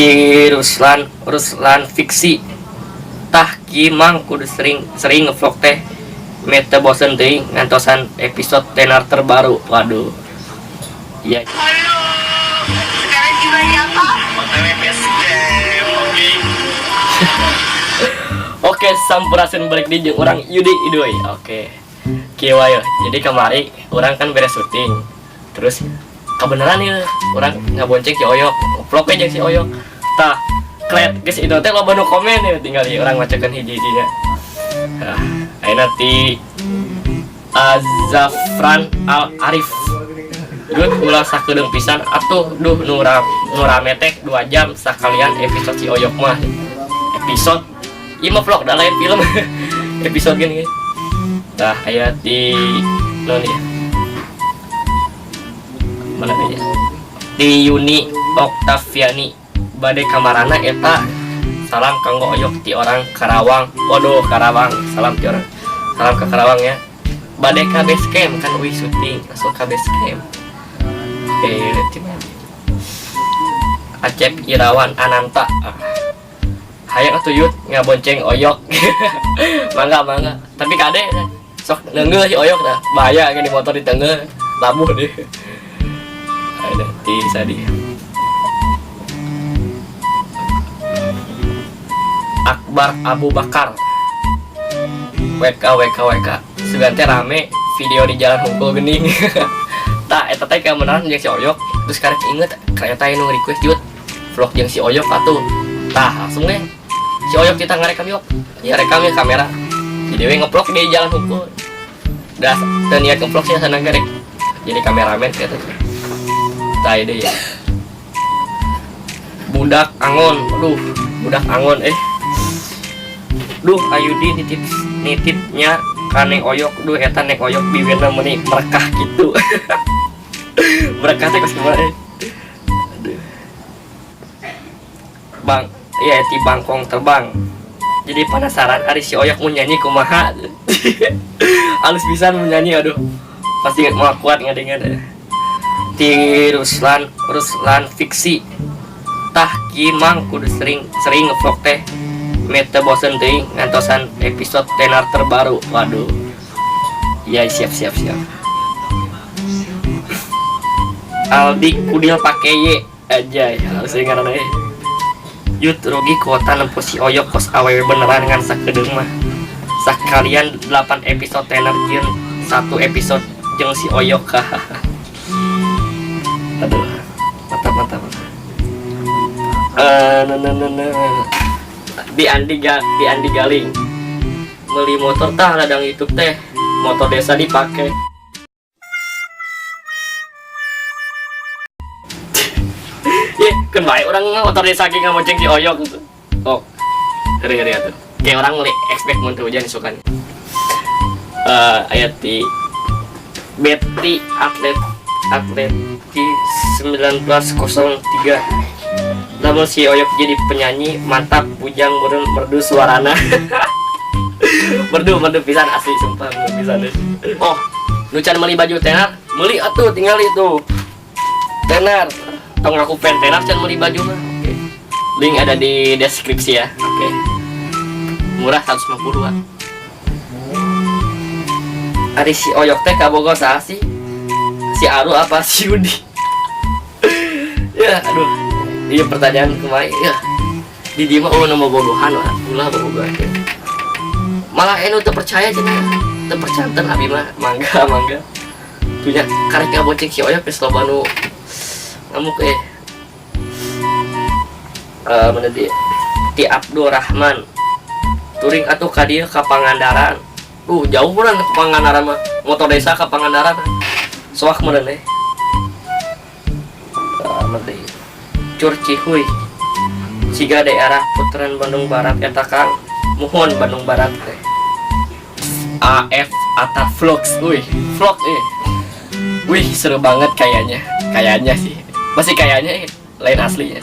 Ti Ruslan Ruslan Fiksi. Tah kieu Mang kudu sering sering ngevlog teh. Meh teu bosen teuing ngantosan episode tenar terbaru. Waduh. Iya. Halo, sekarang juga apa? OTW base camp, oke. Oke, sampurasun, balik deui jeung urang Yudi Idoy. Oke. Kieu wae. Jadi kamari urang kan beres syuting. Terus kebenaran ya, urang ngabonceng si Oyok, vlog aja si Oyok. Tah, klet geus itu teh loba nu komen ya, tinggal ya urang macakeun hiji-hijinya. Nah, ayeuna ti Azafran Al Arif. Duh, ulah sakedeung pisan atuh, duh nu rame teh 2 jam sakalian episode si Oyok mah. Episode ieu mah vlog da lain film. Episode gini. Tah, aya di non ya. Mana ya? Di Yuni Oktaviani, bade kamarana eta? Salam kanggo Oyok ti orang Karawang. Waduh, Karawang. Salam ti orang. Salam ke Karawang ya. Bade ka base camp kan, wih, syuting langsung ka base camp. Oke, tim Acep Irawan Ananta. Ah. Hayang atuh Yud ngabonceng Oyok. Mangga mangga. Tapi kade sok neunggeuh si Oyok dah. Bahaya kan di motor di tengah labuh deh. Ada ti sadi. Akbar Abu Bakar. WK WK WK. Sugan teh rame video di jalan hungkul geuning. Tah eta teh kebenaran jeung si Oyok. Terus karek inget kereta nu request, "Yud, vlog jeung si Oyok atuh." Tah langsung deh si Oyok kita ngarekam yuk. Ya rekam ya kamera. Jadi we ngevlog di jalan hungkul. Dah teu niat ngevlog sih sana garek. Jadi kameramen gitu. Tah ini ya. Budak Angon, aduh, budak Angon eh. Duh, Ayudi nitip nitipnya ka Neng Oyok, duh eta Neng Oyok bibirna meuni merekah gitu. Merekah teh kos kumaha eh. Aduh. Bang, iya ti Bangkong terbang. Jadi penasaran ari si Oyok mau nyanyi kumaha. Halus pisan mau nyanyi, aduh. Pasti mau kuat ngadengar. Ti Ruslan Ruslan Fiksi. Tah kieu Mang kudu sering sering ngevlog teh. Meh teu bosen teuing ngantosan episode tenar terbaru. Waduh. Ya siap siap siap. Aldi Kudil pakai Y aja ya, langsung ngaranna eh. Yud, rugi kuota nempo si Oyok kos awewe beneran ngan sakedeung mah. Sakalian 8 episode tenar jeung 1 episode jeung si Oyok. Aduh, mantap mantap. Eh, nah, nah, nah, nah. Di Andi Galing. Beli motor tah ladang YouTube teh. Motor desa dipake. Ye, kan bae urang motor desa ge ngabonceng si Oyok gitu. Oh. Heri heri atuh. Kayak orang beli expect mun teu hujan isukan. Eh, aya ti Betty atlet atlet di 1903. Namun si Oyok jadi penyanyi mantap, bujang meureun merdu suarana. Merdu merdu pisan asli, sumpah merdu pisan deh. Oh, nu can meuli baju tenar, meuli atuh tinggal itu. Tenar. Tong ngaku fan tenar can meuli baju mah. Oke. Link ada di deskripsi ya. Oke. Murah 150 ah. Ari si Oyok teh kabogoh saha sih? Si Aru apa si Yudi? Ya, aduh. Iya pertanyaan kemarin ya. Di dia mah oh nama bobogohan lah, ulah bobogohan. Malah enu teu percaya cenah. Teu percanten abi mah, mangga mangga. Punya karek ngabonceng si Oyok geus loba nu ngamuk eh. Eh mana dia? Ti Abdul Rahman. Touring atuh ka dieu ka Pangandaran. Jauh urang ke Pangandaran mah. Motor desa ka Pangandaran. Soak meureun eh. Mana deui? Cur Cihuy. Siga daerah Puteran Bandung Barat eta Kang. Muhun Bandung Barat teh. AF Atar Vlogs. Wih, vlog eh. Wih, seru banget kayaknya. Kayaknya sih. Masih kayaknya eh. Lain aslinya.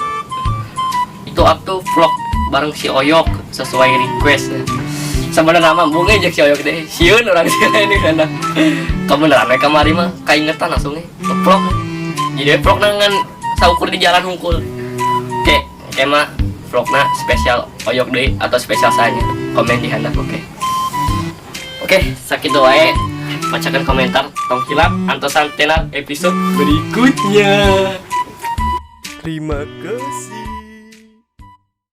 Itu tuh vlog bareng si Oyok sesuai request. Sebenarnya nama bunga aja si Oyok deh. Sieun orang sih ini karena kebenaran mereka kamari mah kaingetan langsung nih vlog. Jadi vlog dengan saukur di jalan hungkul. Kayak Kema vlogna spesial oyok deui atau spesial saja, komen di handap. Oke, sakitu wae. Bacakan komentar, tong hilap, antosan tenar episode berikutnya. Terima kasih.